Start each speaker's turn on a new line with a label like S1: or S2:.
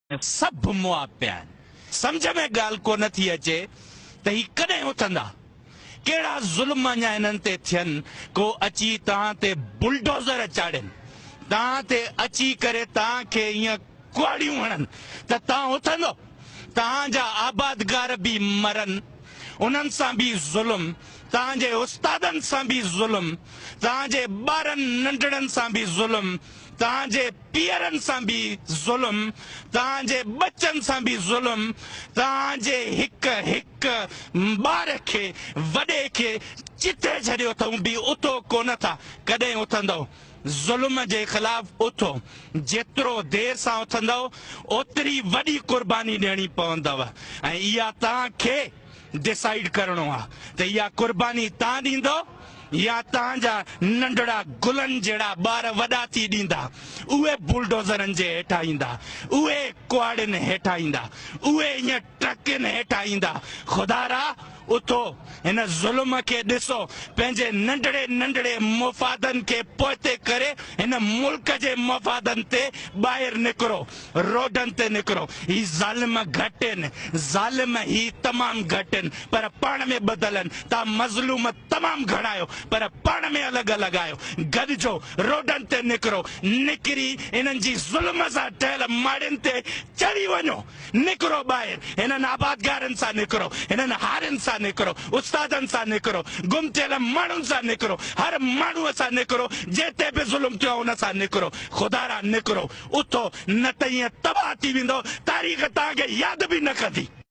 S1: سڀ مئا پيا آهن. سمجهه ۾ ڳالهه ڪونه ٿي اچي ته هي ڪڏهن اٿندا. ڪهڙا ظلم اڃا هنن تي ٿين، ڪو اچي توهان تي بلڊوزر چاڙهين، توهان تي اچي ڪري توهان کي ائين ڪهاڙيون هڻن ته توهان اٿندو. توهان جا آبادگار به مرن، انهن سان به ظلم، توهان جي استادن سان به ظلم، توهان جي ٻارن ننڍڙن سان به ظلم، توهان جي پيئرن سان به ظلم، توهان جي ٻچن سان به ظلم، توهان جي هڪ هڪ ٻار کي وڏي کي چٿي ڇڏيو اٿئون به اٿو ڪونه ٿا، ڪڏهن اٿندؤ؟ ظلم جي خلاف اٿو، جيترو دير سان اٿندؤ اوتري وڏي قرباني ڏيڻي پوندؤ ۽ اها توهان کي ڊسائيڊ ڪرڻو آ ته اها قرباني توهان ڏيندؤ يا توهان جا ننڍڙا گلن جهڙا ٻار وڏا ٿي ڏيندا، اهي بلڊوزرن جي هيٺان ايندا، اهي ڪهاڙين هيٺان ايندا، اهي ائين ٽرڪن هيٺان ايندا، خدارا اٿو هن ظلم کي ڏسو، پنهنجي ننڍڙي ننڍڙي مفادن کي پوئتي ڪري هن ملڪ جي مفادن تي ٻاهر نڪرو، روڊن تي نڪرو، هي ظالم گهٽ هن، ظالم هي تمام گهٽ هن پر پاڻ ۾ ٻڌل هن، توهان مظلوم تمام گهڻا آهيو پر پاڻ ۾ الڳ الڳ آهيو، گڏجو روڊن تي نڪرو، نڪري انهن جي ظلم سان ٺهيل ماڙين تي چڙهي وڃو، نڪرو ٻاهر، هنن آبادگارن سان نڪرو، هنن هارين سان نڪرو، استادن سان نڪرو، گم ٿيل ماڻهن سان نڪرو، هر ماڻهوء سان نڪرو، جنهن تي به ظلم ٿيو آهي ان سان نڪرو، خدارا نڪرو، اٿو، نه ته ائين تباهه ٿي ويندؤ، تاريخ توهان کي ياد به نه ڪندي.